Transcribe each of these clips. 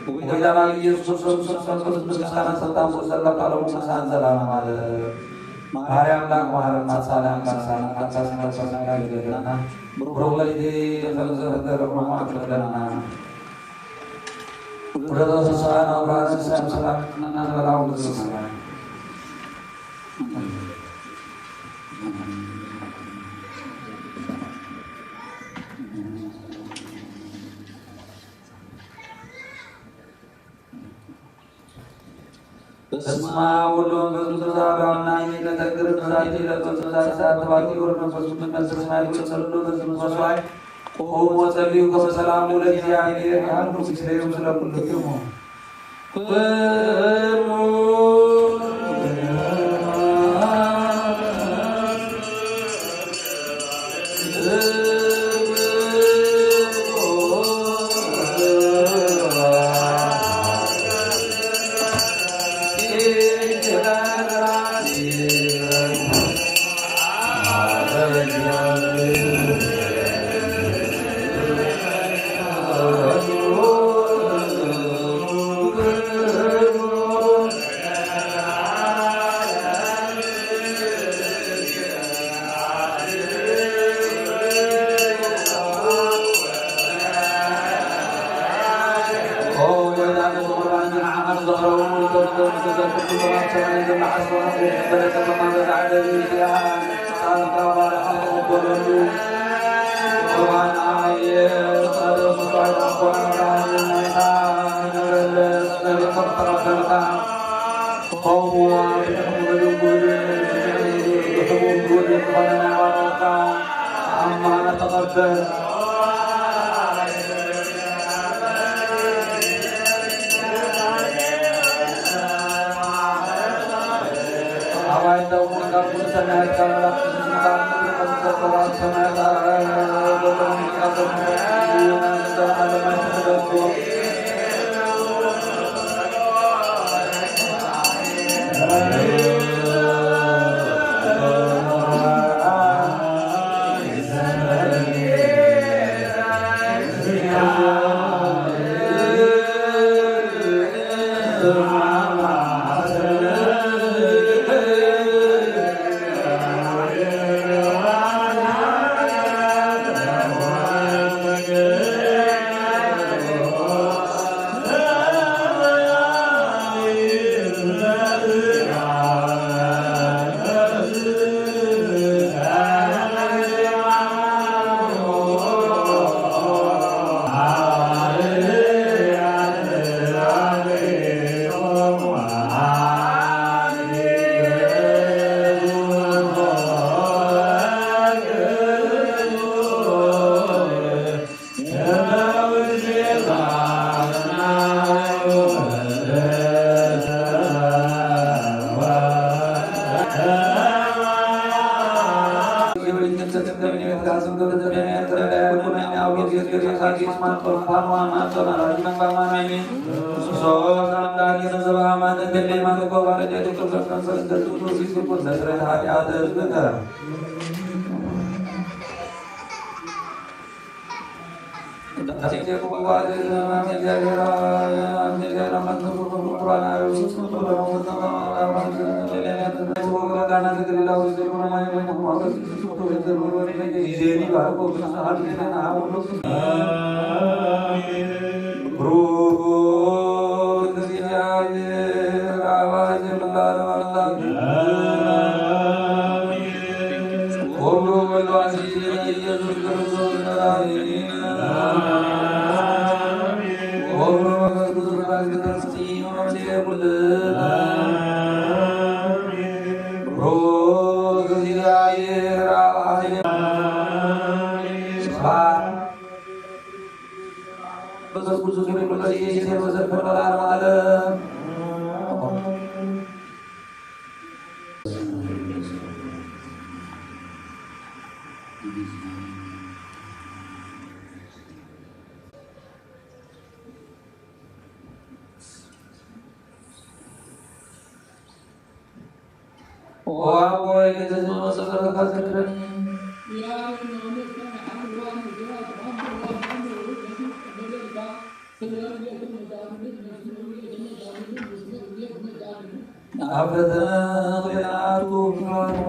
ጎይታና ኢየሱስ ክርስቶስ ምስ ምስጋና ሰላም ዘሰለፍ ኣለሙ ምሳን ዘላለም ዓለም። ማርያም ላክ ማረና፣ ሰላም መልሳና፣ ቃልካ ስመልሰና ይገደና። ብሩኽ ለይቲ ዘፈዘፈ ርሑማ ትለና። ወደ ተስፋ ናብራን ሰላም ሰላም እናበላው ንስማያ። በስመ አብ ወወልድ ወመንፈስ ቅዱስ አሐዱ አምላክ። አሜን። ለተግር ብዛት ለቅዱስ ብዛት ሰዓት ተባቲ ወር መንፈስ ቅዱስ መንፈስ ሰማይ ጸልሎ በስመ መስዋይ ቆሙ ወጸልዩ ከመ ሰላሙ ለእግዚአብሔር። ያሉ ሲስለዩ ስለ ኩልክሙ። ኣብ ፈተነ ከይኣቱ ምኽራሙ።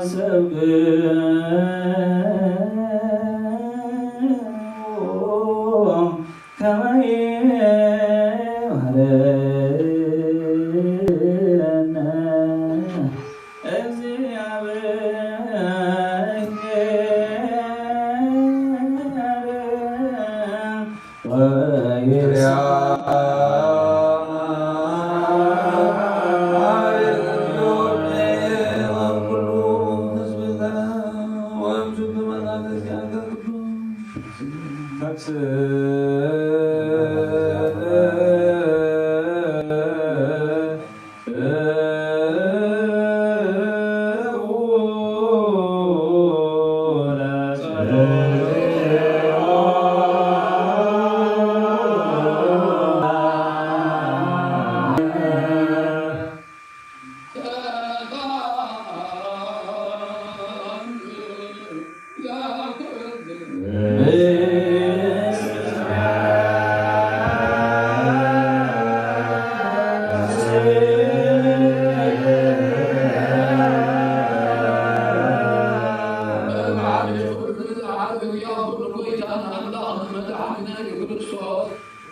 ሰብ ግን ከመይ ይባርኸነ እግዚኣብሔር።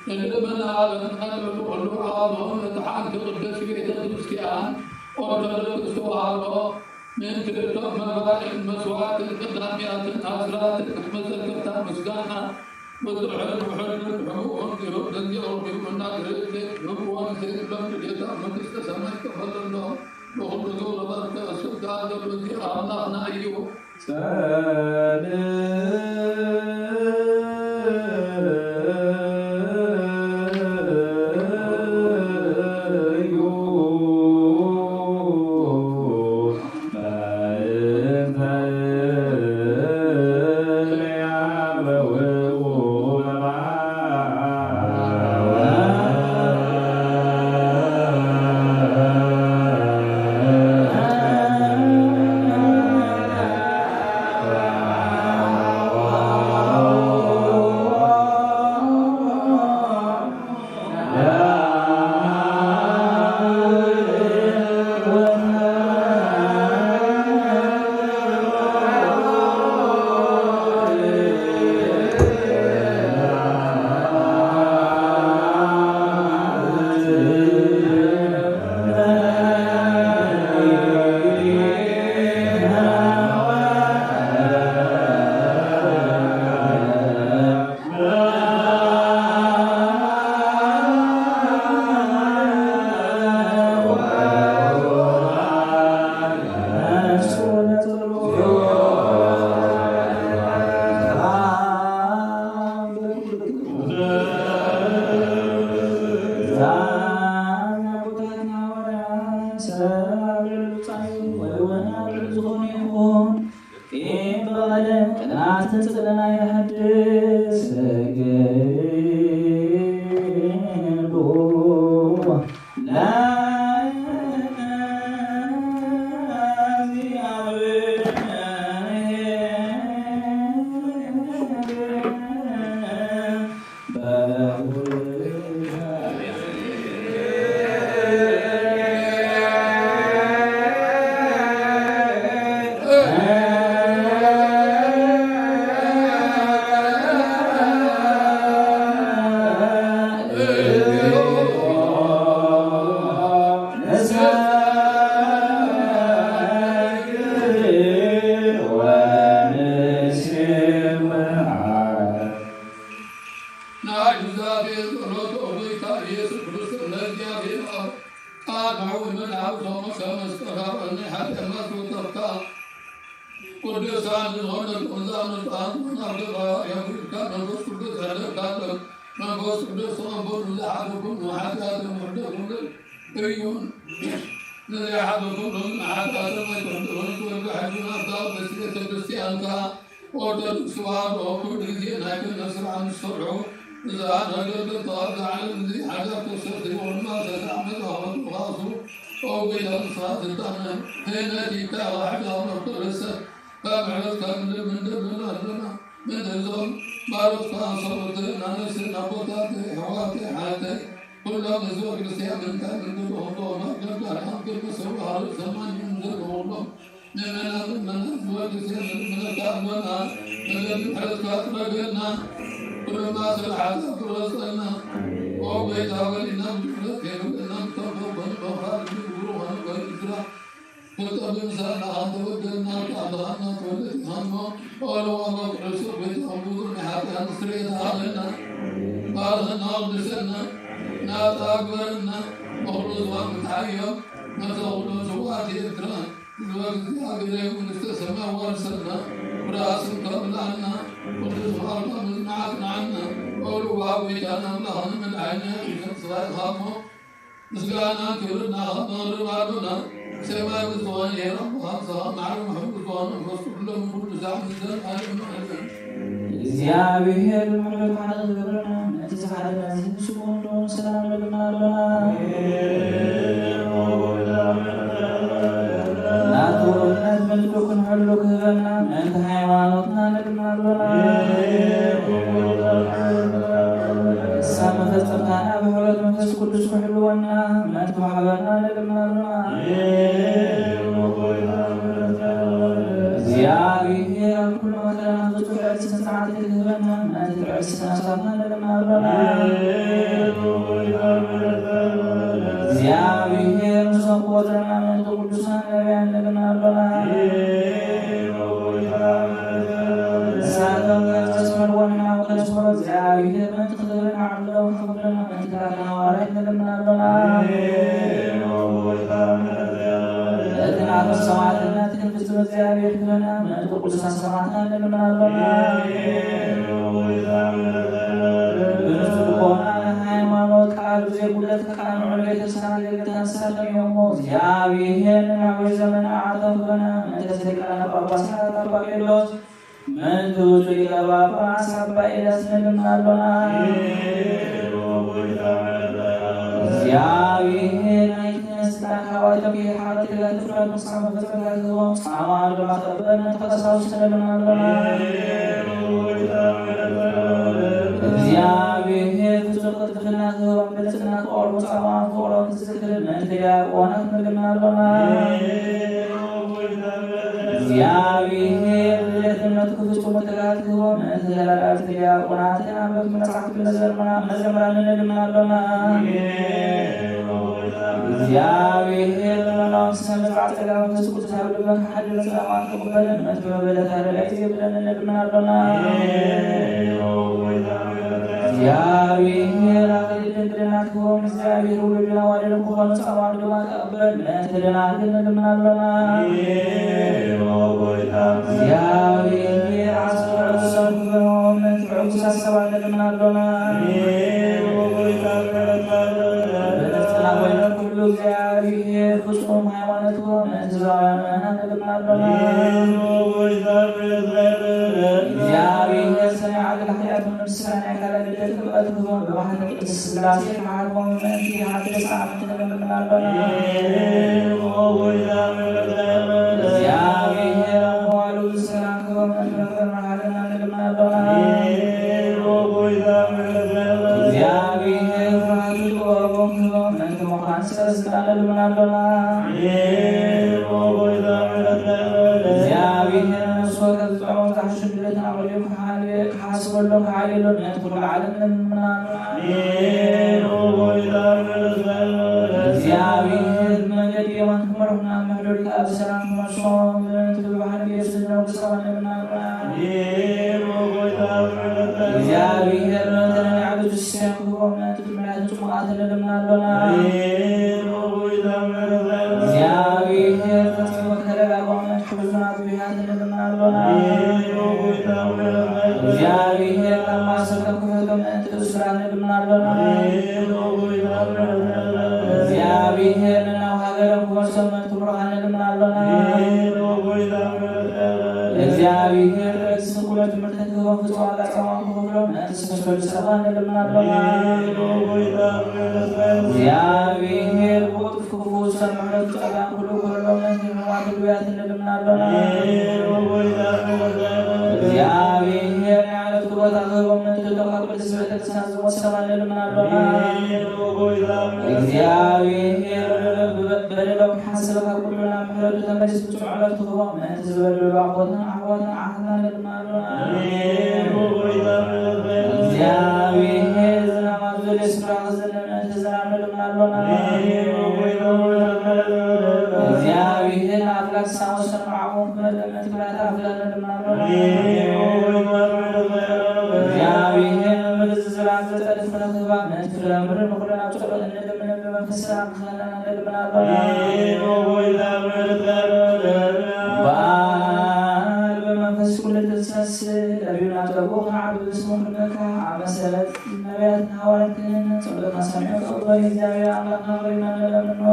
ንልመና ለምንቀልብ ኩሉ ዓመት ሓንቲ ቅድስት ቤተ ክርስቲያን ኦርቶዶክስ ተዋህዶ ምእንቲ እቶም መባእን መስዋዕትን ቀዳሚያትን ኣስራትን መዘከርታ ምስጋና ብጥዑም ውሑድን ሕቡእን ገይሩ ደንጊቑ ርኺቡ እናገለጸ ዘይግብእዎን ዘይብሎም ድሌታት መንግስተ ሰማይ ይቀበለሎም። ብኹሉ ክብሪ በርከ ስልጣን ዘሎ እዚ ኣምላኽና እዩ። ቂም በቐልን ቅንኣትን ጽልእን ኣይንሓድስ። ሰገድኩ ለእግዚኣብሔር። ናይ ኑዛዜ ጸሎት ኦ ጎይታ ኢየሱስ ክርስቶስ፣ ንእግዚኣብሔር ኣብ ቃል ሓዊ መልኣኽ ዞሞ ከም መስቀል ናይ ሓጢኣት ማስወገድካ፣ ቅዱሳን ዝኾነ ቅዱሳን ንጹሃን ዝኾነ ኣብ ገዛ የኽብርካ፣ መንፈስ ቅዱስ ያደርጋለን። መንፈስ ቅዱስ ተቐበሉ፣ ዝሓለፉ ሓጢኣትን ውርደትን እዩ። ንዝሓለፉ ሓጢኣትን ኣይትሕደሩን፣ ወልዱ ሕድሩን ኣብታ ቅድስቲ ቤተ ክርስቲያንካ ኦርቶዶክስ ተዋህዶ ኩሉ ግዜ ናይ ክህነት ስርዓት ምስ ሰርዑ፣ እዛ ነገር ግን ተዋህዶ ዓለም እዚ ሓዳር ተሰብሲቦ ድማ ሰላም መጻወቱ ኻሱ ኦጉያ ንስኻ ስልጣነ ክህነት ይካባሕ ዳሞ ርእሰ ካብ ምሕረት ካብ ምድር ምንድር ዘለና ምንድር ዞም ማሮት ካንሰሮት ናነስን ኣቦታት ኣሕዋት ሓተይ ኩሎም ህዝበ ክርስቲያን እንታይ ምንድር ሆኖ ማገርጋር ሓንክር መሰዋዕር ሰማን ምንድር ሆኖ ምእመናን ምእመናት ዝወድስ የለን ምሕረትካ ኣሎና። መገዲ ምሕረትካ ጥረገልና። ኩሉ ማእሰር ሓጢኣት ፍረሰልና። ኦ ጎይታ ወሊና ምሕረት ከይብለና ብቶም ተንኮል መፋል ብሩኻን ወልድራ። ወልጠ ብምሳና ኣንተ ወደና ተኣለኻና ተወለድና እሞ ኦሎ ኣባ ቅዱስ ጎይታ ብዙ ናይ ሓጢኣት ስርየት ሃበና። ባርኸና ቅዱሰና ናታ ግበረና። በኹሉ ዝዋን ምትሓዮ መርተ ኩሎም ስውኣት ኤርትራ ግበር እግዚኣብሔር መንግስተ ሰማይ ዋርሰና። ብርሃስም ከብላና ቅዱስ ቃልካ ምጽናዕ ኣጽንዓና። ኦሉ ጎይታና ኣምላኽና መድሓኒና ኢየሱስ ራእኻሞ ምስጋና ክብርና ከማርባሉና ሰማይ ብዝኾነ የረብ ሃምሳ ማዕረ ምሕሉ ዝኾነ መንፈስ ኩሎም ኩሉ ዛዕ ዘን ኣለም ኣለም። እግዚኣብሔር ምሕረቱ ሓደ ክብርና ነቲ ዝሓለና ዝህብ ስሙ ሰላም ንብልና ኣሎና። ናቱ እምነት ምልኩ ክንሕሉ ክህበና ምእንቲ ሃይማኖትና ንብልና ኣሎና። ንሳ መፈጸምታና ብሕብረት መንፈስ ቅዱስ ክሕልወና ምእንቲ ማሕበርና ንብልና ኣሎና። እግዚኣብሔር ኣብ ኩሉ መከራና ፍጹም ትዕግስትን ጽንዓትን ክህበና ምእንቲ ትዕግስቲ ነፍሳትና ንብልና ኣሎና። እግዚኣብሔር ንሰንኮ ዘለና ምእንቲ ቅዱሳን ነቢያን ንብልና ኣሎና። ንሳቶም ከም ዘስመርዎ ንሕና እውን ከነስምሮ እግዚኣብሔር ምእንቲ ክብርን ዓምዶም ክብርን ምእንቲ ዳግማይ ሃዋርያት ንልምን ኣሎና። እቲ ናቶም ሰማዕትነት ክንፍጽም እግዚኣብሔር ክብርና ምእንቲ ቅዱሳን ሰማዕትና ንልምን ኣሎና። ብንጹህ ልቦና ንሃይማኖት ቃል ብዘይ ጉድለት ከቃንዑ ንቤተክርስትያን ኣገልግልቲ ኣንሳቶም እዮም እሞ እግዚኣብሔር ንናቦች ዘመን ኣዓቶም ክብርና ምእንቲ ርእሰ ሊቃነ ጳጳሳት ኣባ ቄርሎስ ምእንቲ ብፁዕ ሊቀ ጳጳስ ኣባ ኤልያስ ንልምን ኣሎና። እግዚኣብሔር ናይቲ ስልጣን ካብ ኣቶም ከይሓት ትግራት ትፍረድ ምሳዕ መፈጸምታ ዝህቦም ጻማ ድማ ክቕበል ነቲ ቀሳውስት ንልምን ኣሎና። እግዚኣብሔር ፍጹም ቅልጥፍና ክህቦም ብልጽና ክቐርቡ ጻማ ክቕረቡ ትዝክር ምእንቲ ዲያቆናት ንልምን ኣሎና። እግዚኣብሔር ድሌትነቱ ክፍጽሙ ትግሃት ክህቦም ምእንቲ ተጋዳልቲ ዲያቆናትን ኣንበብቲ መጻሕፍቲ መዘምራ-፣ መዘምራንን ንልምን ኣሎና። እግዚኣብሔር ልመናኦም ስለ መጽዓ ጸጋ መንፈስ ቅዱስ ኣብ ልበን ክሓድር ጸማን ክቕበልን ምእንቲ መበለት ኣረጋይ ግዜ ብለን ንልምን ኣሎና። እግዚኣብሔር ኣኽሊል ድንግልና ክህቦም እግዚኣብሔር ውሉድን ኣዋልድን ክኾኑ ጸማን ድማ ክቕበል ምእንቲ ደናግል ንልምን ኣሎና። እግዚኣብሔር ዓስቢ ዕርሶም ክህቦም ምእንቲ ዕጉሳት ሰባት ንልምን ኣሎና። ብንጽህና ኮይኖም ኩሉ እግዚኣብሔር ፍጹም ሃይማኖት ክህቦም ምእንቲ ህዝባውያን ምእመናን ንልምን ኣሎና። እግዚኣብሔር ሰሚዓ ዕድል ሓጢኣት ምስጋና ይካላል ልደት ክብረት ክህቦም ብባህሪ ቅድስት ስላሴ ክሓድሞም ምእንቲ ሓድስ ዓመት ንልምን ኣሎና። እግዚኣብሔር ኣብ መዋሉ ሰላም ክህቦም ምእንቲ መምህር መርሃ ግብርና ንልምን ኣሎና። እግዚኣብሔር ፍርሃቱ ጥበቦም ክህቦም ምእንቲ ምዃን ሰበ ስልጣን ንልምን ኣሎና። እግዚኣብሔር ነፍሲ ወከፍ ዝጥዕሞም ዝሓሹ ድሌትና ኩሉ ክሓል-፣ ክሓስበሎም ክሓልየሎም ነቲ ኩሉ ዓለም ንልምና። እግዚኣብሔር ብመንገዲ የማን ክመርሑና፣ ኣብ መሕደሪካ ብሰላም ክመልሶም፣ ብመንቱ ብባህሪ ኢየሱስ ዝነግሩ ሰባት ንልምና። እግዚኣብሔር ነቲ ናይ ዓመቱ ስስዕ ክህቦም፣ ነቲ ምሕረት ጽሙኣት ንልምና ኣሎና። እግዚኣብሔር ፈጺሙ ክተረጋግኦም፣ ነቲ ሕዙናት ብያት ንልምና ኣሎና። እግዚኣብሔር ካብ ማእሰር ከም ክሕቶም፣ ነቲ እሱራት ንልምና ኣሎና። እግዚኣብሔር ንናብ ሃገሮም ክመልሶም፣ ነቲ ብሩኻን ንልምና ኣሎና። እግዚኣብሔር ትዕግስትን ኩሎ ትምህርትን ክህቦም፣ ፍጹም ዋጋ ጻማኦም ክኸፍሎም፣ ነቲ ዝተሰዱ ሰባት ንልምና ኣሎና። እግዚኣብሔር ብቕልጡፍ ክፍውሶም፣ ምሕረቱ ጸጋን ኩሉ ክህሎም፣ ነቲ ሕሙማት ድውያት ንልምና ኣሎና። እግዚኣብሔር ናይ ዓለቱ ተኽቦም ምእንቲ እቶም ኣብ ቅድስት ቤተ ክርስቲያን ዝሞት ሰባት ንልምን ኣሎና። እግዚኣብሔር በደሎም ሓስብ ካብ ኩሉ ናብ ምሕረቱ ተመሊሱ ጽዑቕ ዕረፍቲ ክህቦም ምእንቲ ዝበደሉ ኣቦታን ኣሕዋትን ኣሓትና ንልምን ኣሎና። እግዚኣብሔር ዝናም ኣብ ዘድልዮ ስፍራ ክዘንብ ምእንቲ ዝናም ንልምን ኣሎና። እግዚኣብሔር ኣምላክ ሳሙሰን መዓሙን ክመልእ ምእንቲ ብላታ ኣፍላለ ንልምን ኣሎና። እግዚኣብሔር ምድሪ ዝዝራብ ዘጸድፍ ፍረ ክህባ ምእንቲ ፍረ ምድሪ ንኹልና ኣብ ጸሎት እንልምን ብመንፈስ ሰላም ክኸለና ንልምን ኣሎና። በዓል በመንፈስ ኩሉ ትንሳስ ነቢዩና ጸጉ ከዓቢ ብስሙ ክንመካ ኣብ መሰረት ነቢያትን ሃዋርያትን ጸሎትና ሰሚዑ ክቕበል እግዚኣብሔር ኣምላኽና ክሪና ንለምኖ።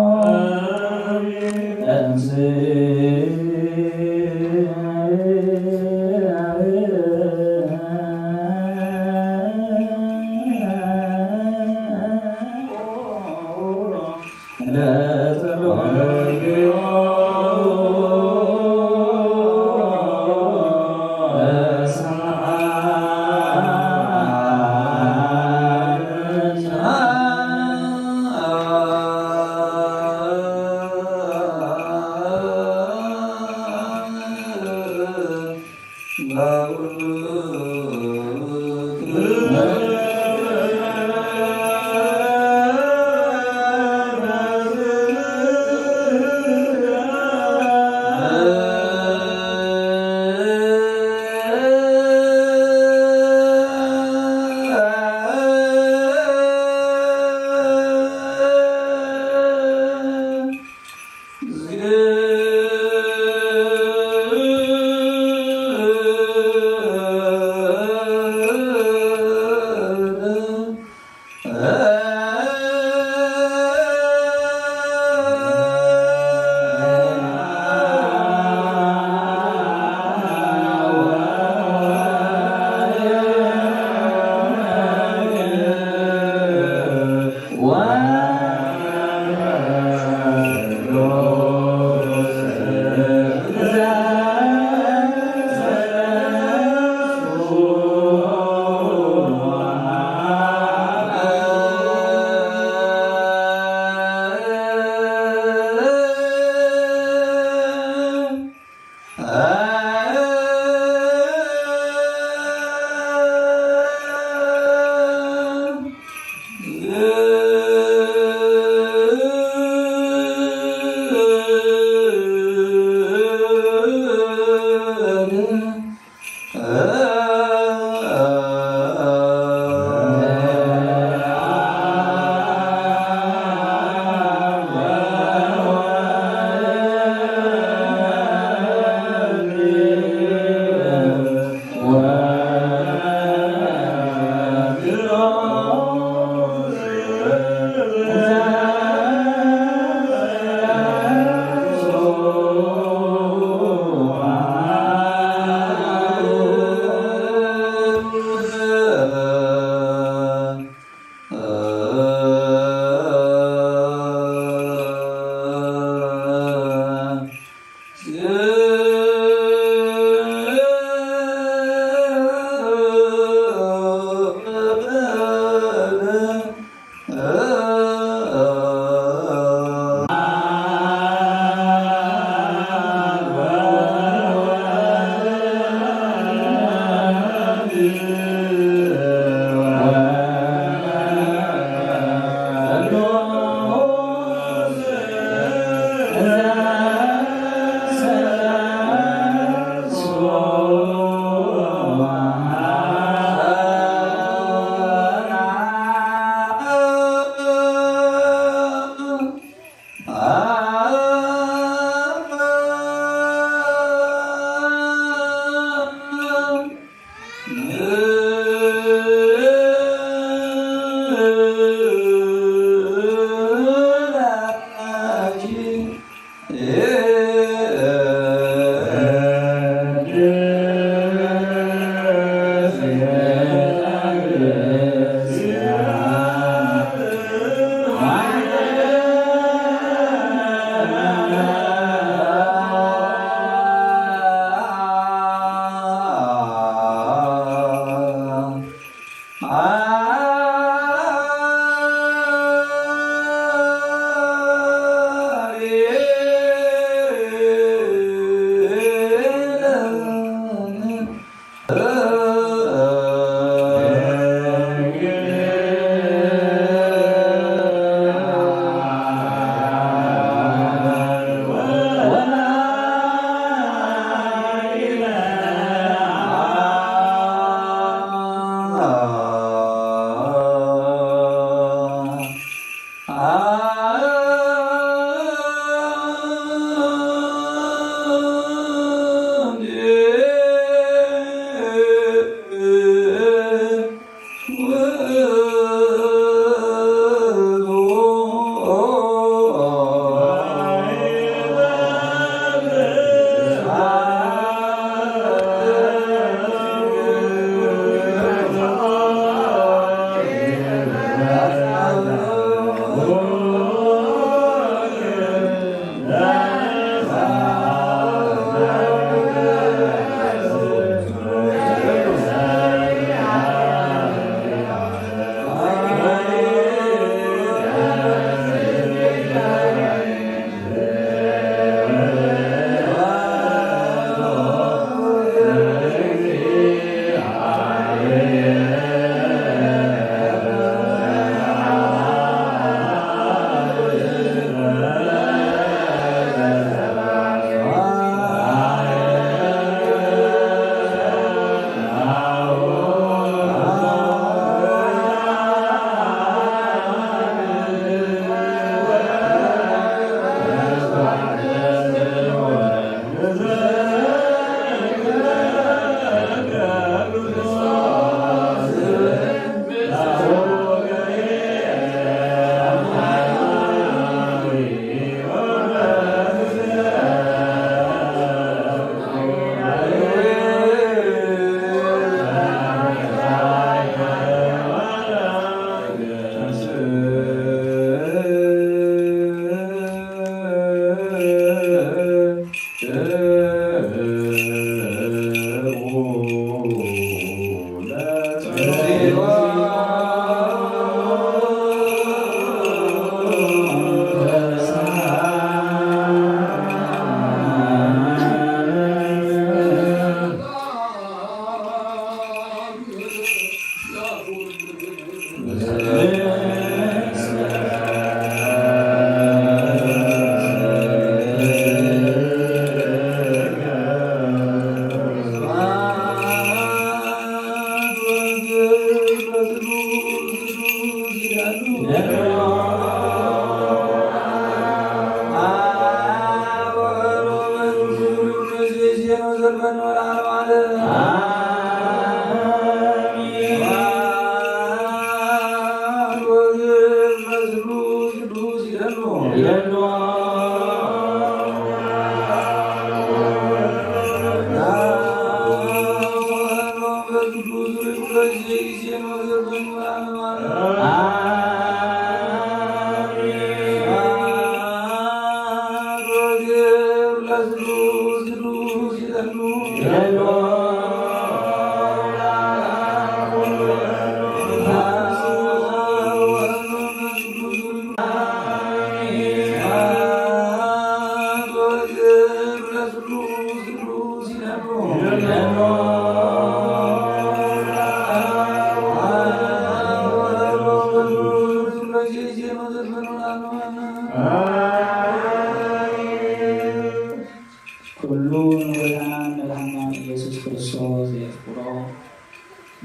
ኩሉ ንጎይታናን መድሓኒናን ኢየሱስ ክርስቶስ ዘየፍቅሮ፣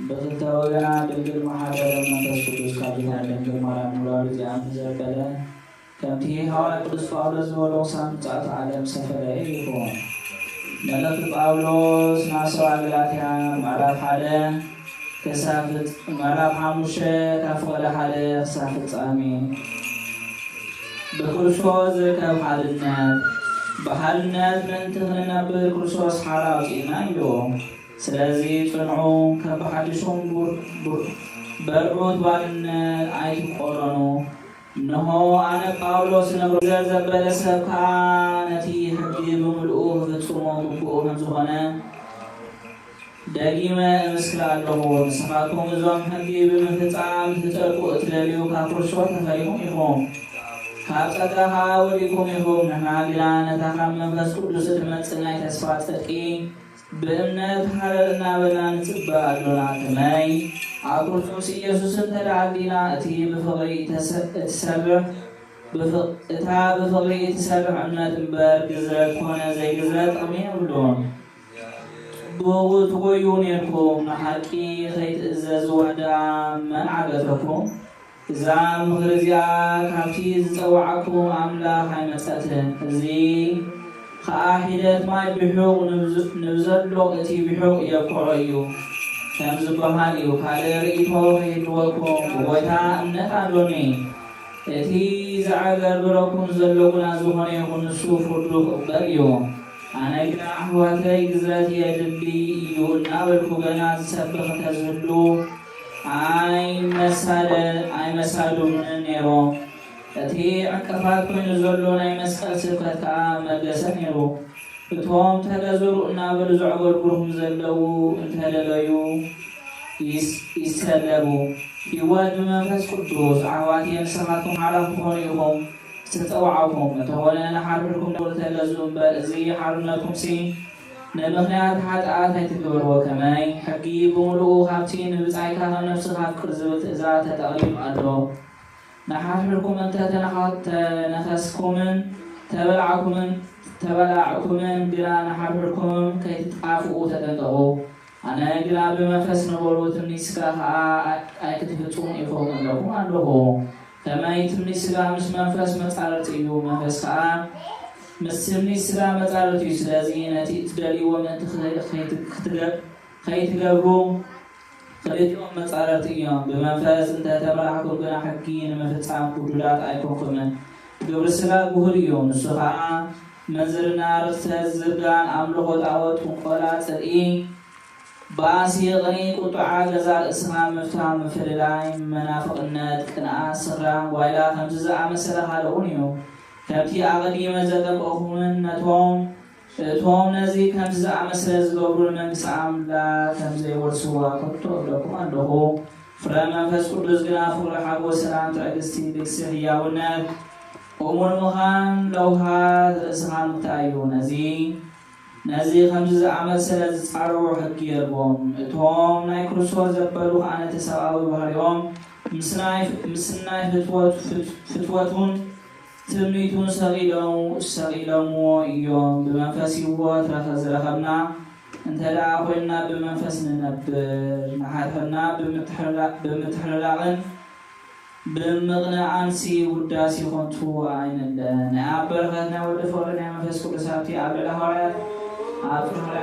ብኽልተ ወገናት ድንግል መሓደረ መንፈስ ቅዱስ ካብ ድንግል ማርያም ምውላዱ ዘያምን ዘበለ፣ ከምቲ ሃዋርያ ቅዱስ ጳውሎስ ዝበሎ፣ ክሳብ ምጽኣት ዓለም ዝተፈለየ ይኹን። መልእኽቲ ጳውሎስ ናብ ሰብኣ ገላትያ፣ ምዕራፍ ሓደ ክሳብ ፍጽ-፣ ምዕራፍ ሓሙሽተ ካብ ፍቕዲ ሓደ ክሳብ ፍጻሜ። ብክርስቶስ ዝርከብ ሓድነት፣ ብሓድነት ምእንቲ ክንነብር ክርስቶስ ሓራ ኣውጺእና ኢሉ። ስለዚ ጽንዑ፣ ከብሓድሽኩም ቡር-፣ ቡር-፣ በርዑት ባርነት ኣይትቆረኑ። እንሆ ኣነ ጳውሎስ ነግሮ፣ ዘር ዘበለ ሰብ ከኣ ነቲ ሕጊ ብምልኡ ክፍጽሞ ግቡእ ከም ዝኾነ ደጊመ እምስክር ኣለኹ። ንስኻትኩም እዞም ሕጊ ብምፍጻም ክትጸድቁ እትደልዩ፣ ካብ ክርስቶስ ተፈሊኹም ኢኹም፣ ካብ ጸጋ ከኣ ወዲኩም ኢኹም። ንሕና ግና ነታ ካብ መንፈስ ቅዱስ እትመጽእ ናይ ተስፋ ጽድቂ ብእምነት ሃረር እናበልና ንጽበ ኣሎና። ከመይ ኣብ ክርስቶስ ኢየሱስ እንተ ደኣ ኣሊና፣ እቲ ብፍቕሪ እተሰ-፣ እትሰርሕ ብፍቕ-፣ እታ ብፍቕሪ እትሰርሕ እምነት እምበር፣ ግዝረት ኮነ ዘይግዝረት ጥቕሚ የብሉን። ጽቡቕ ትጎዩ ኔርኩም፣ ንሓቂ ከይትእዘዝዋ ደኣ መን ዓገተኩም? እዛ ምኽሪ እዚኣ ካብቲ ዝጸውዓኩም ኣምላኽ ኣይመጸትን። እዚ ኸኣ ሒደት ማይ ብሑቕ ንብዝ-፣ ንብዘሎ እቲ ብሑቕ የብክዖ እዩ ከም ዝበሃል እዩ። ካልእ ርእይቶ ከይህልወኩም ብጎይታ እምነት ኣሎኒ። እቲ ዘዕገርግረኩም ዘሎ ግና ዝኾነ ይኹን ንሱ ፍርዱ ክቕበል እዩ። ኣነ ግና ኣሕዋተይ ግዝረት የድሊ እዩ እናበልኩ ገና ዝሰብኽ እንተዝህሉ ኣይመሳደ-፣ ኣይመሳዱንን ነይሮም። እቲ ዕንቅፋት ኮይኑ ዘሎ ናይ መስቀል ስብከት ከኣ መገሰ ነይሩ። እቶም ተገዝሩ እናበሉ ዘዕገርግሩኹም ዘለዉ እንተደለዩ ይስ-፣ ይሰለቡ። ህይወት ብመንፈስ ቅዱስ። ኣሕዋትየ፣ ንስኻትኩም ሓራ ክትኾኑ ኢኹም ዝተጸዋዕኩም። እንተኾነ ንሓድሕድኩም ደውል ተገዝኡ እምበር፣ እዚ ሓርነትኩምሲ ንምኽንያት ሓጥኣት ኣይትግበርዎ። ከመይ? ሕጊ ብምሉኡ ካብቲ ንብጻይካ ከም ነፍስኻ ኣፍቅር ዝብል ትእዛዝ ተጠቕሊሉ ኣሎ። ንሓድሕድኩም እንተ ተነኻ-፣ ተነኸስኩምን ተበላዕኩምን፣ ተበላዕኩምን ግና ንሓድሕድኩም ከይትጣፍኡ ተጠንቀቑ። ኣነ ግና ብመንፈስ ንበሩ፣ ትምኒት ስጋ ኸኣ ኣይክትፍጽሙን ኢኹም እብለኩም ኣለኹ። ከመይ ትምኒት ስጋ ምስ መንፈስ መጻረርቲ እዩ፣ መንፈስ ከኣ ምስ ትምኒት ስጋ መጻረርቲ እዩ። ስለዚ ነቲ እትደልይዎ ምእንቲ ኸ-፣ ኸይት-፣ ክትገብ-፣ ከይትገብሩ ክልቲኦም መጻረርቲ እዮም። ብመንፈስ እንተ ተመራሕኩም ግና ሕጊ ንምፍጻም ግዱዳት ኣይኮንኩምን። ግብሪ ስጋ ግሁድ እዩ፣ ንሱ ኸኣ ምንዝርና፣ ርኽሰት፣ ዝርጋን፣ ኣምልኾ ጣዖት፣ ጥንቆላ፣ ጽልኢ፣ ባእሲ፣ ቅንኢ፣ ቁጥዓ፣ ገዛእ ርእስኻ ምፍታው፣ ምፍልላይ፣ መናፍቕነት፣ ቅንኣት፣ ስኽራን፣ ጓይላ፣ ከምዚ ዝኣመሰለ ካልእ እውን እዩ። ከምቲ ኣቐዲመ ዘጠንቀቕኩምን ነቶም፣ እቶም ነዚ ከምዚ ዝኣመሰለ ዝገብሩ ንመንግስቲ ኣምላኽ ከም ዘይወርስዋ ከቶ እብለኩም ኣለኹ። ፍረ መንፈስ ቅዱስ ግና ፍቕሪ፣ ሓጎስ፣ ሰላም፣ ትዕግስቲ፣ ልግሲ፣ ህያውነት፣ እሙን ምዃን፣ ለውሃት፣ ርእስኻ ምግታእ እዩ። ነዚ ነዚ ከምዚ ዝኣመሰለ ዝጻረሩ ሕጊ የልቦም። እቶም ናይ ክርስቶስ ዘበሉ ከኣ ነቲ ሰብኣዊ ባህሪኦም ምስ ናይ፣ ምስ ናይ ፍትወት-፣ ፍት-፣ ፍትወቱን ትምኒቱን ሰቒሎም-፣ ሰቒሎምዎ እዮም። ብመንፈስ ህይወት ረኸ-፣ ዝረኸብና እንተ ደኣ ኮይንና፣ ብመንፈስ ንነብር፣ ንሓድሕድና ብምትሕርራ-፣ ብምትሕርራቕን ብምቕንኣንሲ ውዳሴ ኸንቱ ኣይንለ። ናይ ኣብ በረኸት ናይ ወልድ ፍቕሪ ናይ መንፈስ ቅዱስ ሃብቲ ኣብ ልዕሊ ሃዋርያት፣ ኣብ ፍረ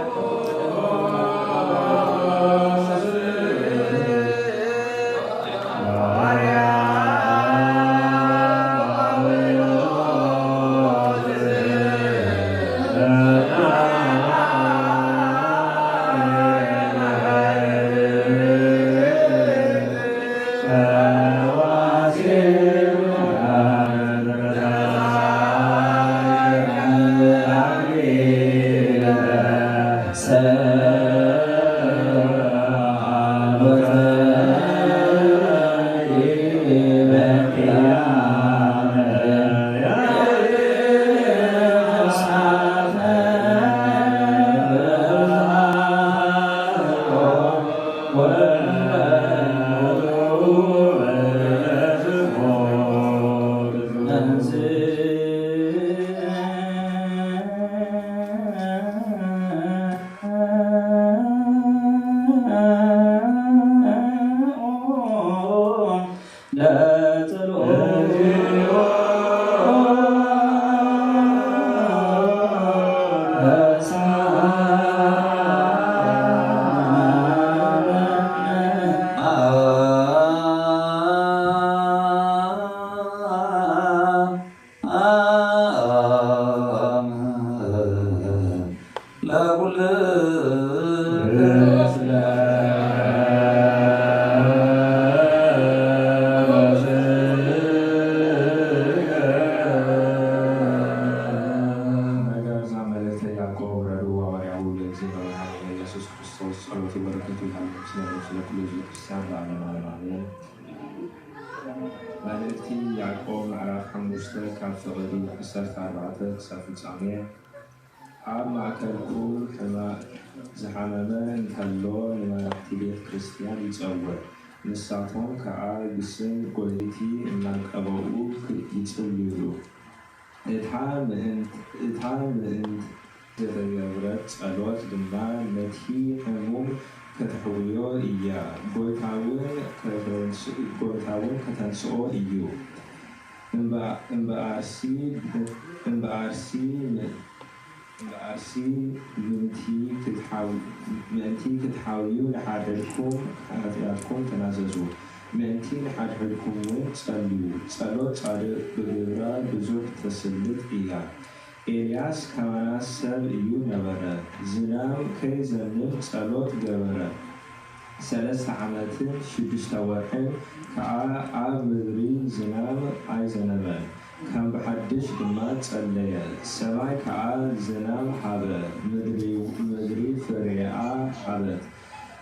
ሃዋርያት ለኩልነ መጋቢት መልእክተ ያዕቆብ ረድኡ ሃዋርያዊ ለእግዚእነ ወመድኃኒነ ኢየሱስ ክርስቶስ ጸሎቱ በረከቱ ይሃሉ ምስለ ስለ ኩሉ ህዝበ ክርስቲያን ለዓለመ ዓለም ኣሜን። መልእክቲ ያዕቆብ ምዕራፍ ሓሙሽተ ካብ ፍቕዲ ዓሰርተ ኣርባዕተ ክሳብ ፍጻሜ። ኣብ ማእከልኩም ሕማቕ ዝሓመመ እንተሎ ንመራሕቲ ቤተ ክርስቲያን ይጸውዕ፣ ንሳቶም ከኣ ብስም ጐይታኡ እናንቀበኡ ይጽልዩሉ። እታ ምእንት እታ ምእንት ዝተገብረት ጸሎት ድማ ነቲ ሕሙም ከተሕውዮ እያ፣ ጐይታውን ከተንስ ጐይታውን ከተንስኦ እዩ። እምበኣርሲ እምበኣርሲ እምበኣርሲ ምእንቲ ክትሓው ምእንቲ ክትሓውዩ ንሓድሕድኩም ሓጢኣትኩም ተናዘዙ። ምእንቲ ንሓድሕድኩም እውን ጸልዩ። ጸሎት ጻድቕ ብግብራ ብዙሕ ተስልጥ እያ። ኤልያስ ከማና ሰብ እዩ ነበረ። ዝናም ከይዘንብ ጸሎት ገበረ። ሰለስተ ዓመትን ሽዱሽተ ወርሕን ከኣ ኣብ ምድሪ ዝናም ኣይዘነበን፣ ከም ብሓድሽ ድማ ጸለየ። ሰማይ ከኣ ዝናም ሃበ፣ ምድሪ ምድሪ ፍሬኣ ሃበት።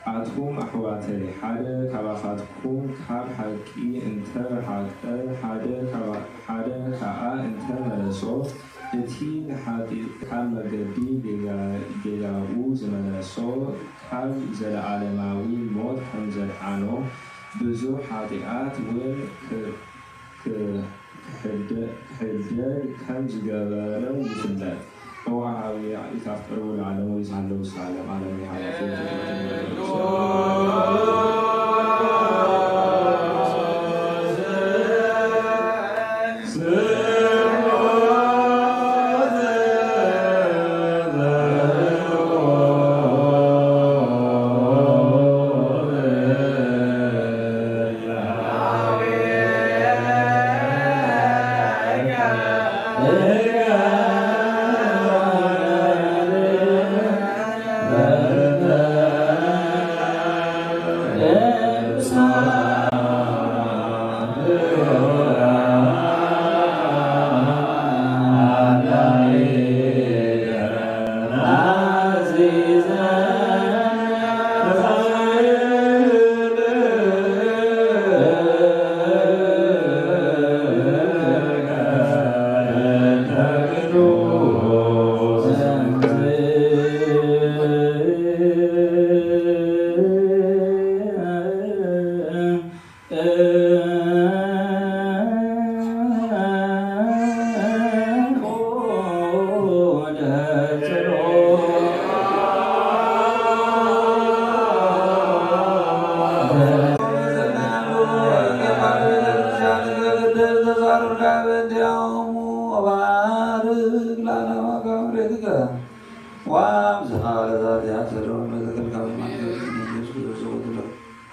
ኣቱም ኣሕዋተይ፣ ሓደ ካባኻትኩም ካብ ሓቂ እንተ ረሓቐ፣ ሓደ ካባ ሓደ ከኣ እንተ መለሶ፣ እቲ ንሓጢእ ካብ መገዲ ጌጋ ጌጋኡ ዝመለሶ፣ ካብ ዘለኣለማዊ ሞት ከም ዘድሓኖ፣ ብዙሕ ሓጢኣት እውን ክ ክሕደ ክሕደግ ከም ዝገበረ ይፍለጥ። እወ፣ ሓውየ፣ ኢታፍቅርዎ ለዓለሙ ይትሃለዉ እስከ ዓለም ዓለም ይሃለፉ።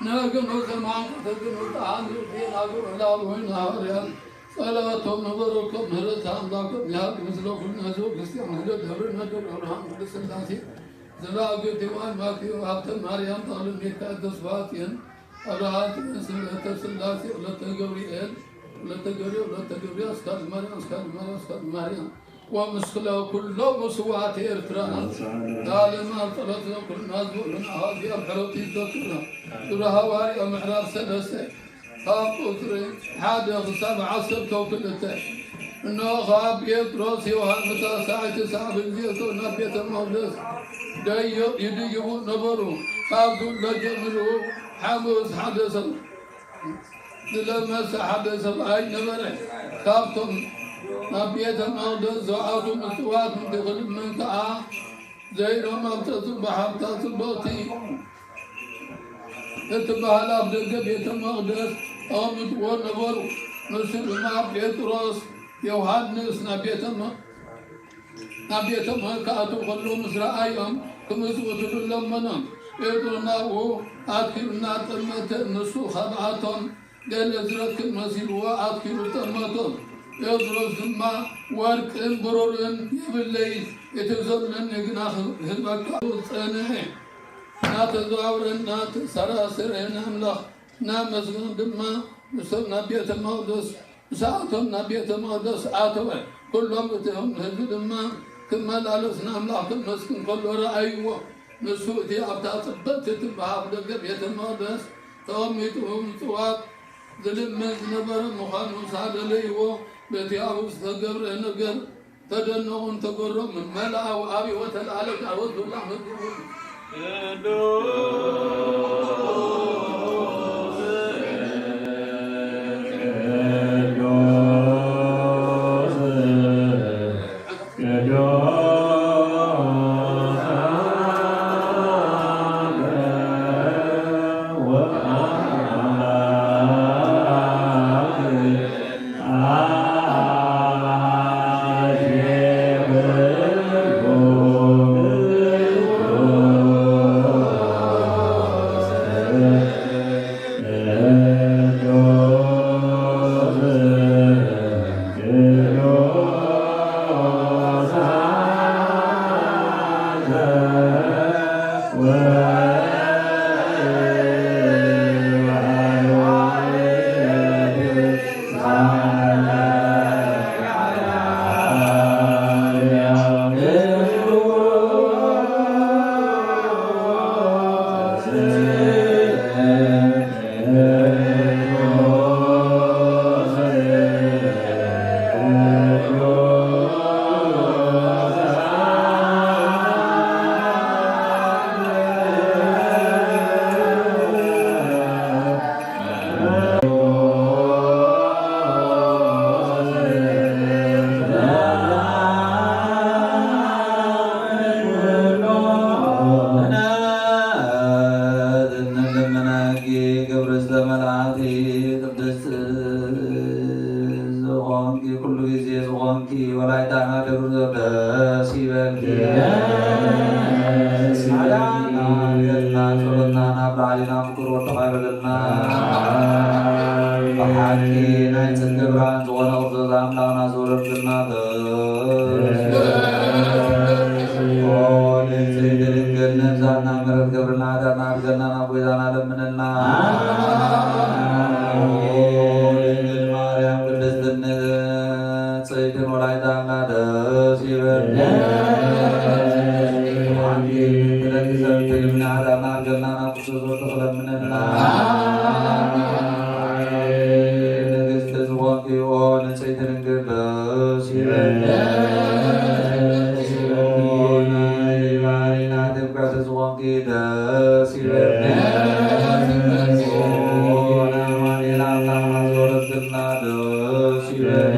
ንግኖ ዘማን ከተግኖ ጣዕም ዜና ግብር ላሉ ሆይና ሃዋርያን ጸላቶም ነበረኮም ምህረት ኣምላኮም ይሃብ ምስለ ኩሉ ህዝበ ክርስቲያን ህዝበ ደብረ ነደር ኣብርሃም ወልደ ስላሴ ዘራእገ ቴዋን ማቴዎ ሃብተ ማርያም ተኽለ ሚካኤል ተስፋጽዮን ኣብርሃ ጽዮን ስምረተ ስላሴ ወለተ ገብርኤል ወለተ ገብርኤል ወለተ ገብርኤል አስካለ ማርያም አስካለ ማርያም አስካለ ማርያም ወምስለ ኩሎም ስውኣት ኤርትራ ለዓለም ኣብ ጸሎት ኩልና ዝውዕሉና ኣብዚ ኣብ ሕረቱ ይዘክሩና። ግብረ ሃዋርያ ምዕራፍ ሰለስተ ካብ ቁጽሪ ሓደ ክሳብ ዓሰርተ ክልተ። እነሆ ከኣ ጴጥሮስ ዮሃንስ ኣሳዕቲ ሳዕቢ ዜቶ ናብ ቤተ መቕደስ ደዮ ይድይቡ ነበሩ። ካብ ዝብሎ ጀሚሩ ሓሙስ ሓደ ሰብ ዝለመሰ ሓደ ሰብኣይ ነበረ። ካብቶም ናብ ቤተ መቕደስ ዝኣቱ ምጽዋት እንዲኽልምን ከኣ ዘይሮም ኣብ ተጽብሓብታ ጽብቕቲ እትበሃል ኣብ ደገ ቤተ መቕደስ ኣቐምጥዎ ነበሩ። ንሱ ድማ ጴጥሮስ፣ ዮሃንስ ናብ ቤተ መ ናብ ቤተ መ ክኣትዉ ከለዉ ምስ ረኣዮም ክምጽውትሉ ለመኖም። ጴጥሮስ ናብኡ ኣትኪሉ እናጠመተ ንሱ ካብኣቶም ገለ ዝረክብ መሲልዎ ኣትኪሉ ጠመቶም። ቴዎድሮስ ድማ፣ ወርቅን ብሩርን የብለይን፣ እቲ ዘሎኒ ግና ክህበካ ዝጸንሐ፣ እናተዘዋወረ እናተሰራሰረ ንኣምላኽ እናመስገኑ ድማ፣ ንሶም ናብ ቤተ መቕደስ፣ ንሳቶም ናብ ቤተ መቕደስ ኣተወ። ኩሎም እቶም ህዝቢ ድማ ክመላለስ ንኣምላኽ ከመስግን ከሎ ረኣይዎ። ንሱ እቲ ኣብታ ጽብቕቲ ትበሃል ደገ ቤተ መቕደስ ተቐሚጡ ምጽዋት ዝልምን ዝነበረ ምዃኑ ምስ ኣለለይዎ፣ በቲ ኣብኡ ዝተገብረ ነገር ተደነቑን ተገረሙን። መልኣው ኣብዮ ተለዓለ፣ ዳዊት ብላዕ መዝሙር። እንልምነኪ ክብርተ መልኣቲ ቅድስት ዝኾንኪ ኩሉ ግዜ ዝኾንኪ ወላዲተ ኣምላክ ደብር ደስ ይበልኪ። ደስ ይበልኪ። ሓዳና ገድልና ጸሎትና ናብ ላዕሊና ምክር ወድኻ ይበለልና። ብሓቂ ናይ ጽድቂ ብርሃን ዝኾነ ክርስቶስ ኣምላኽና ዘውረድክልና ደስ ይበልኪ። ኦ ንጽሕቲ ድንግል ነብሳና ምሕረት ገብርልና ሓጢኣትና ኣድገልና ናብ ጎይታና ለምንልና። ኦ ድንግል ማርያም ቅድስት ንጽሕትን ወላዲተ ኣምላክ ደስ ይበል። ሓንቲ ትለግሰን ትልምና ሓጢኣትና ኣድገልና ናብ ክርስቶስ ወድኺ ለምንልና። ንግስቲ ዝኾንኪ ኦ ንጽሕቲ ድንግል ደስ ይበል። ኦ ናይ ባህሪና ድምቀት ዝኾንኪ ደስ ይበል። ኦ ናይ ኣማኑኤል ኣምላኽና ዘወረድክልና ደስ ይበል።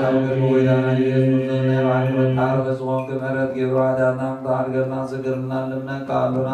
ኣብ ቅድሚ ጎይታና ኢየሱስ ናይ ባሕሪ መታረቂ ዝኾንኪ ምሕረት ገይሩ ሓጢኣትና ምትሓር ገርና ስግርና ልምነካ ኣሎና።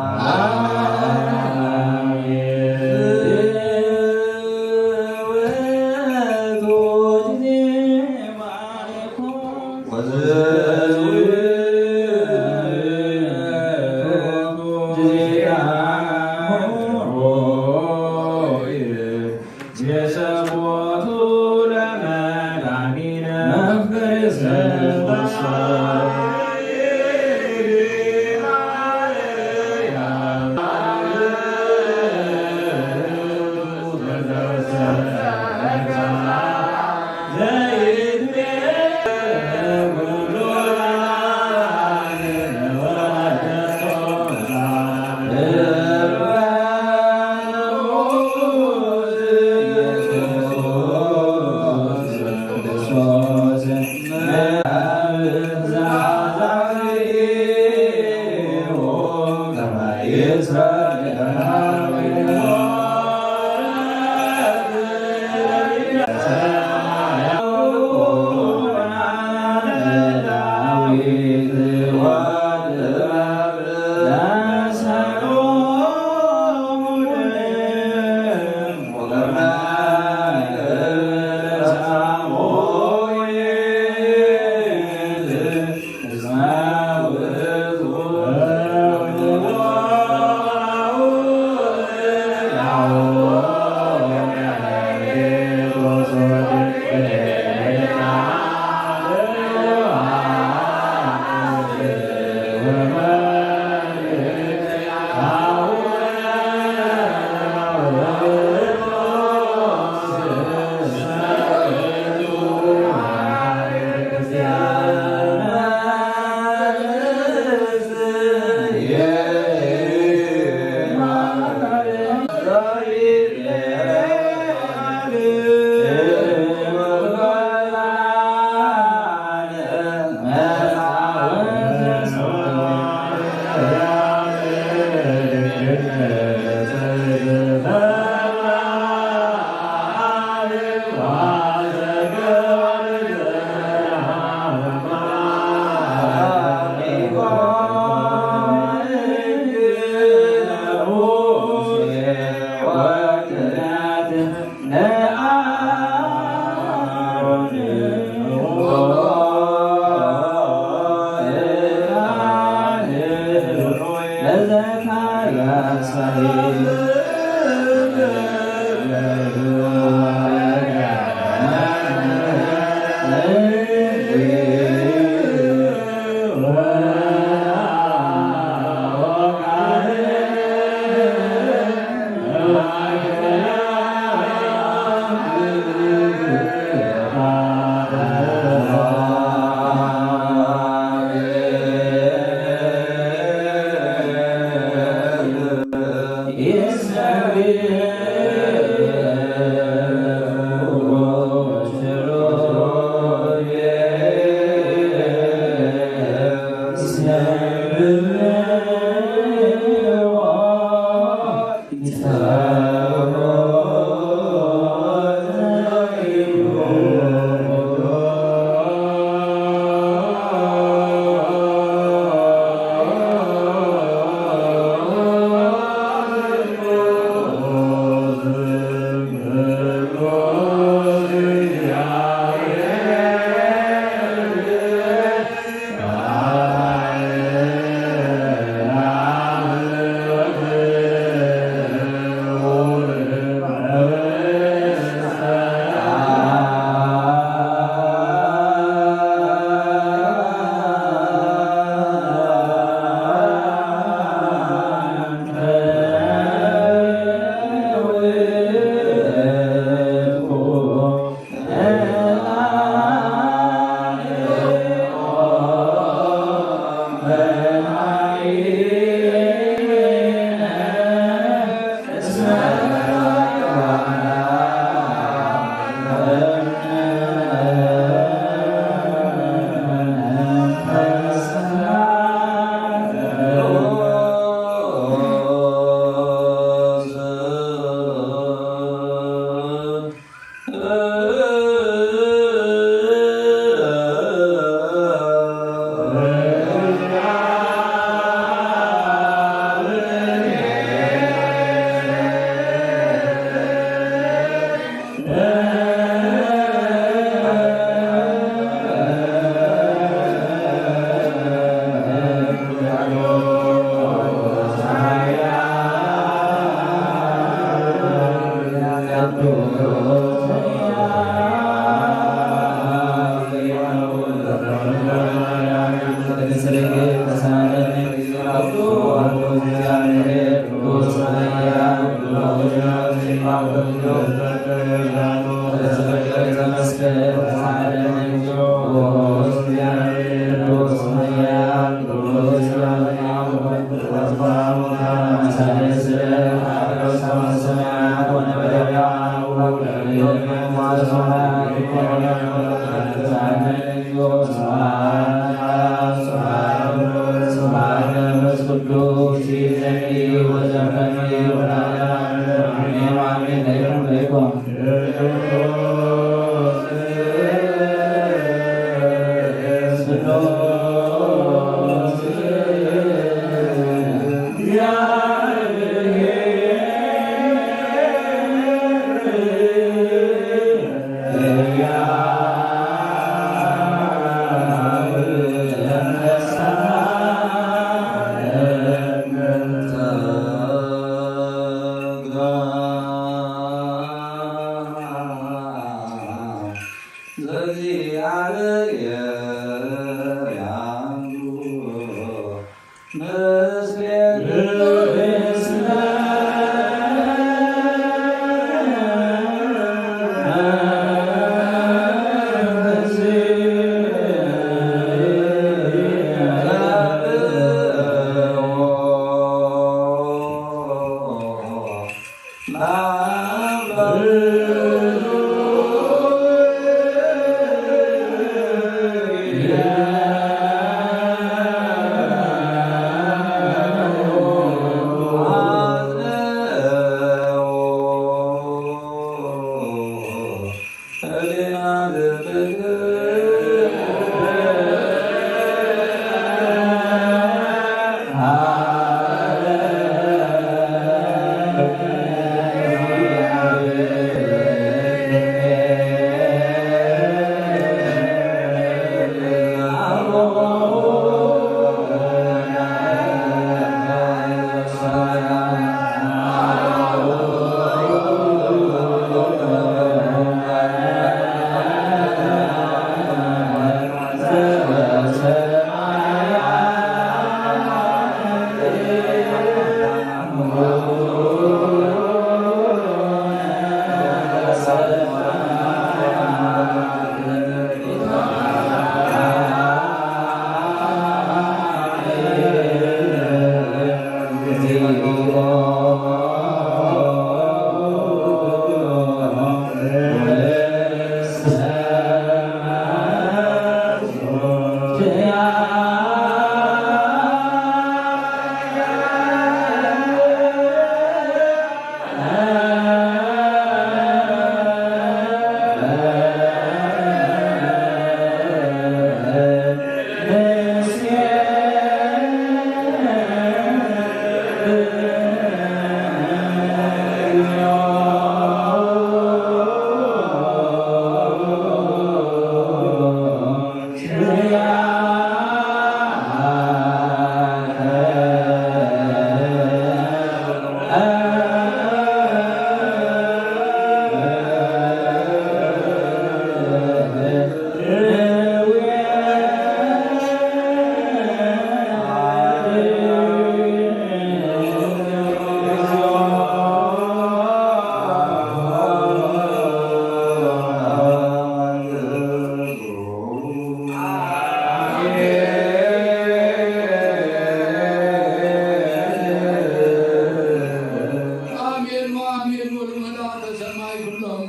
ኣሜን ወኣሜን። ወሉ መላእክተ ሰማይ ኩሎም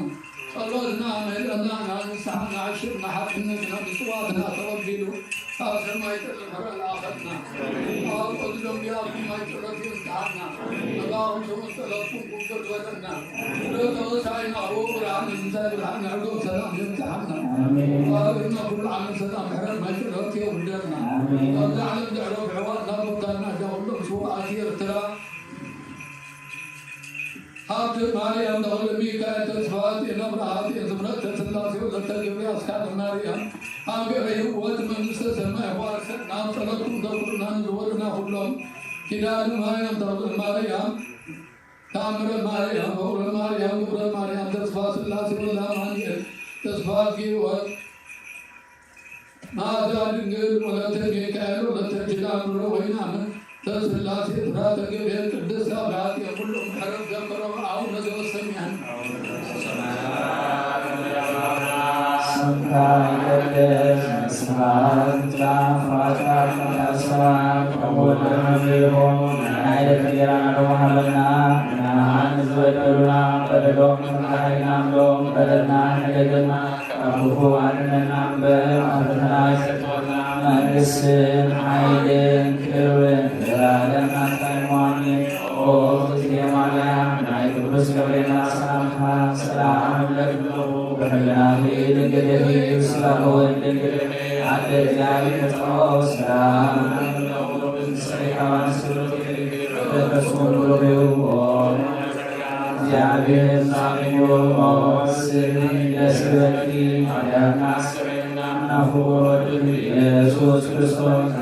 ጸሎትና ምህለና ንስሓና ዓሽርና ሓድነትና ምጽዋትና ተቐቢሉ ካብ ሰማይ ጥሪ ፍረ ለኣኸልና። ኣብ ጸሎት ደንጉያ ማይ ጸሎት ይብጽሓና። መባኹም ስሙን ጸሎትኩም ቅቡል በለና። ጸሎተ ወሳይና ብኡ ብርሃን ምሳይ ብርሃን ንዕጎም ሰላም የብጽሓና። ኣሜን። ባርና ኩሉ ዓመት ሰላም ምሕረት ማይ ጸሎት የውርደልና። ኣሜን። ኣብዚ ዓለም ድሕሮ ብሕዋትና ቦታና እዛ ኩሎም ስውኣት ኤርትራ ሃብተ ማርያም ተኽለ ሚካኤል ተስፋ ጽዮን ኣብርሃ ጽዮን ዝምረተ ስላሴ ወለተ ገብርያስ ካልእ ማርያም ሃገረ ህይወት መንግስተ ሰማይ ዋርሰና ጸሎትኩም ዘኩርና ንዝወድና ኩሎም ኪዳነ ማርያም ተኽለ ማርያም ታምረ ማርያም ገብረ ማርያም ገብረ ማርያም ተስፋ ስላሴ ወልደ ኣማኑኤል ተስፋ ጊዮርጊስ ማዛ ድንግል ወለተ ሚካኤል ወለተ ኪዳን ምሮ ወይናም ተስላሴ ፍራተ ገብርኤል ቅድስት አብራት የኩሉ ምሕረት ዘከሮ አቡነ ዘበሰማያት። ስምካ ይቀደስ፣ መንግስትካ ትምጻእ፣ ፍቃድካ ከም ኣብ ሰማይ ከምኡ እውን ኣብ ምድሪ ይኹን። ናይ ዕለትና እንጀራና ሎሚ ሃበና፣ ንዓና ንዝበደሉና በደሎም ከም ንሓይልና ንብሎም በደልና ኣይሕደገና ካብ ክፉእ ኣድሕነና እምበር፣ ኣብ ፈተና ኣይተእትወና። መንግስትን ሓይልን ክብርን ለዘለዓለም ናትካ እዩ። ኣሜን። ኦ እግዝእትየ ማርያም፣ ናይ ቅዱስ ገብርኤል ሰላምታ ሰላም እብለኪ ኣለኹ። ብሕልናኺ ድንግል ኢኺ፣ ብስጋኺ እውን ድንግል ኢኺ። ኣደ እግዚኣብሔር ጸባኦት ሰላም እብለኪ ኣለኹ። ብትንሳኤኪ ከማን ስብርት ኢኺ። መንፈስ ቅዱስ ርኡ። ኦ እግዚኣብሔር ሳሚዮ ስኒ ደስ ይበልኪ። ኃጢአትና አስተሰርይልና። ናሁ ወልድ ኢየሱስ ክርስቶስ።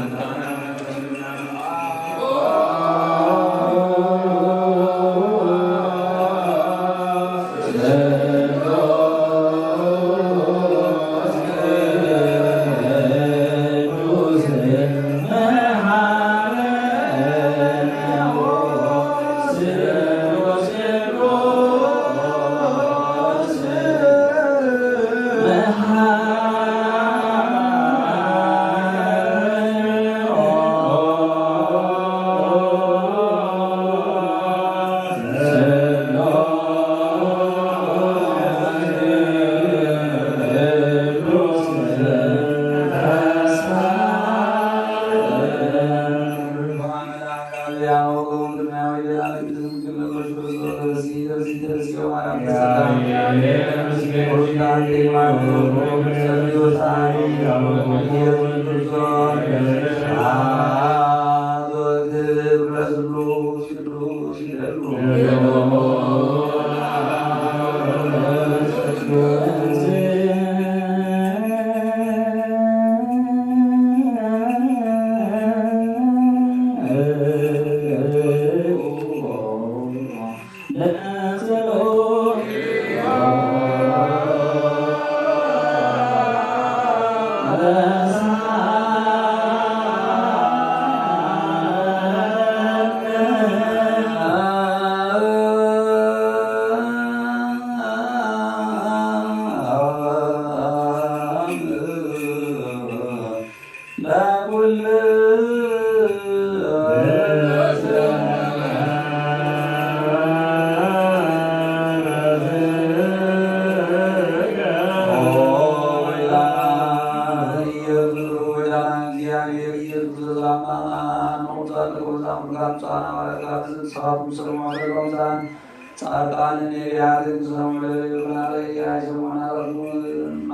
ጻድቃን ነቢያትን ክሰሙ ለይብሉና ረእያይ ሰሙና ረእዩና።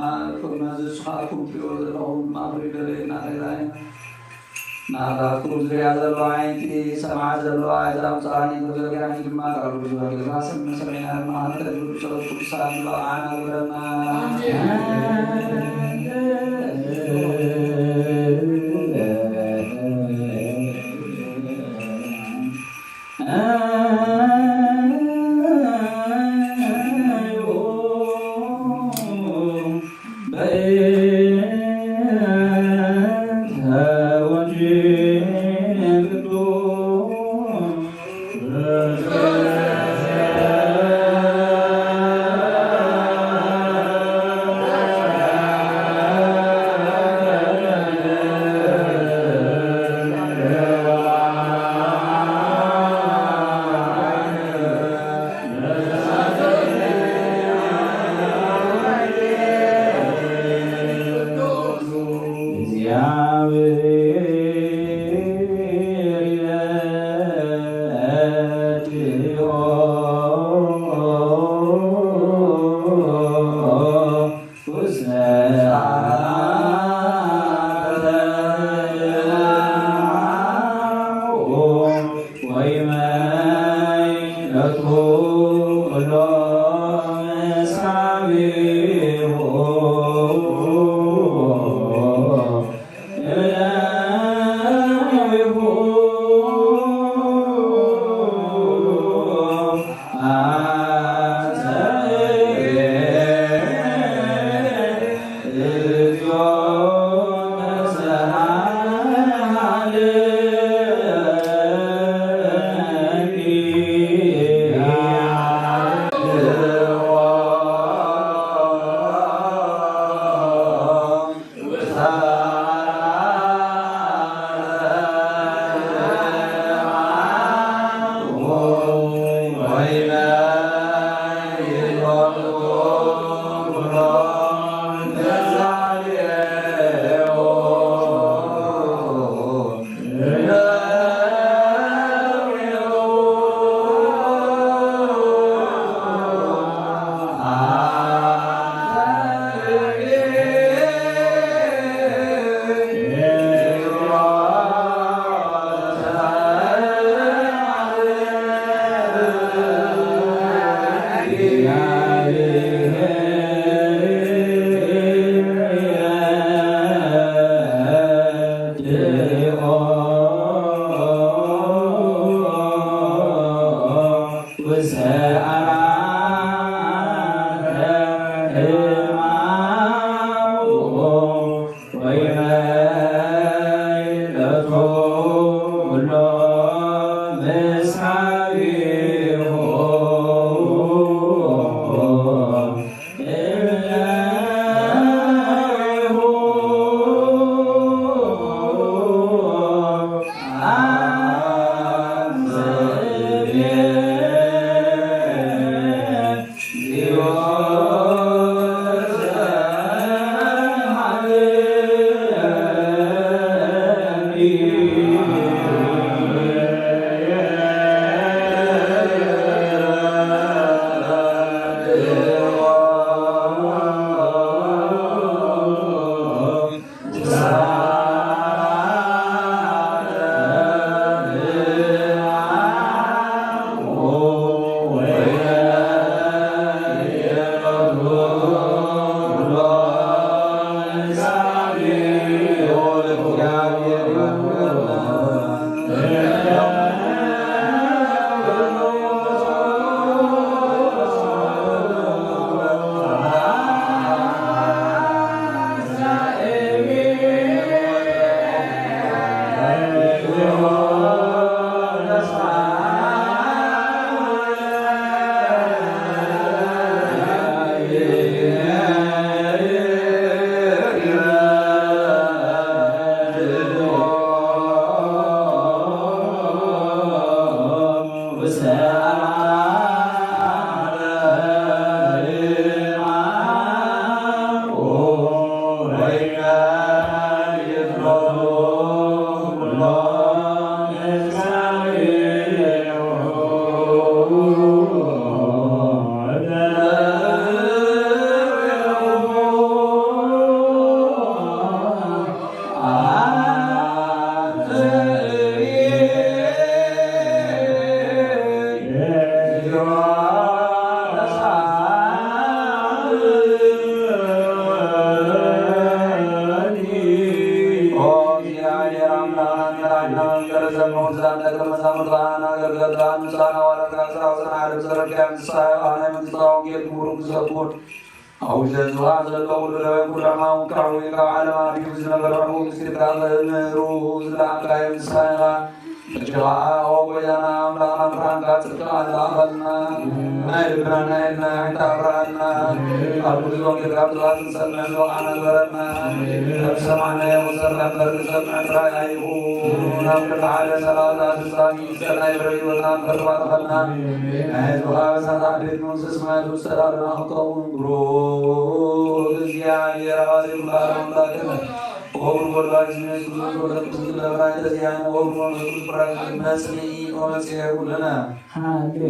መዚ ንስኻትኩም ትሪእዎ ዘለኹም ድማ ፍሉይ ደለየና ጌታዬ። ናታትኩም ዝሪኣ ዘለዋ ዓይንቲ፣ ሰማዕ ዘለዋ ኣእዛን ኣምጽኣኒ፣ ተዘርጊሓ ድማ ካብ ርሑስ ወንጌልካ ሰምዕ ሰሚዕና ድማ ተግብር ጸሎት ቅዱሳን ዝበቕዓና ግበረና። ዘመውን ስላም ደቀ መዛሙርትኻን ኣገልገልትኻን ምሳና ዋላካ ስራውትን ዓለም ዘረጋያ ንስኻ ኢኻ ናይ መንግስቲ ወንጌል ክብሩን ክሰብኩን ኣብ ውሽጢ ህዝብኻ ዘሎ ኩሉ ደዌ ኩሉ ሕማም ካብ ካብ ዓለም ኣቢሉ ዝነበረ ዕቡድ ምስጢርካ ዘምህሩ ዝለኣኽካዮ ንስኻ ኢኻ። ሕጂ ኸዓ ኦ ጎይታና ኣምላኽና ብርሃንካ ጽድቅኻ ኣላእኸልና። ናይ ልብና ናይ ኢድና ዓይንታ ኣብርሃልና። ኣብ ኩሉ ወንጌልካ ብትብዓት ንሰምዕ ዝበቕዓና ግበረና። ከም ዝሰማዕናዮ ክንሰርሕ እምበር ንሰምዕ ጥራይ ኣይኹን። ኣብ ክንዲ ሓደ ሰላሳ ስሳ ሚእቲ ሰናይ ፍረ ህይወትና እምበር ትባርኸልና። ናይ ህዝብኻ በሳታት ቤት መንግስቲ ሰማያት ውስተ ላዕለና ክትከውን ብሩክ እግዚኣብሔር ኣባዜ ኩሉ ዓለም ኣምላክነ ወብሩክ ወልድ ኢየሱስ ክርስቶስ ወለድ ቅዱስ ገብረ ተዚያን ወብሩክ መንፈስ ቅዱስ ብራክ መጽንዒ ወመጽሔ ኩልነ። ሃሌ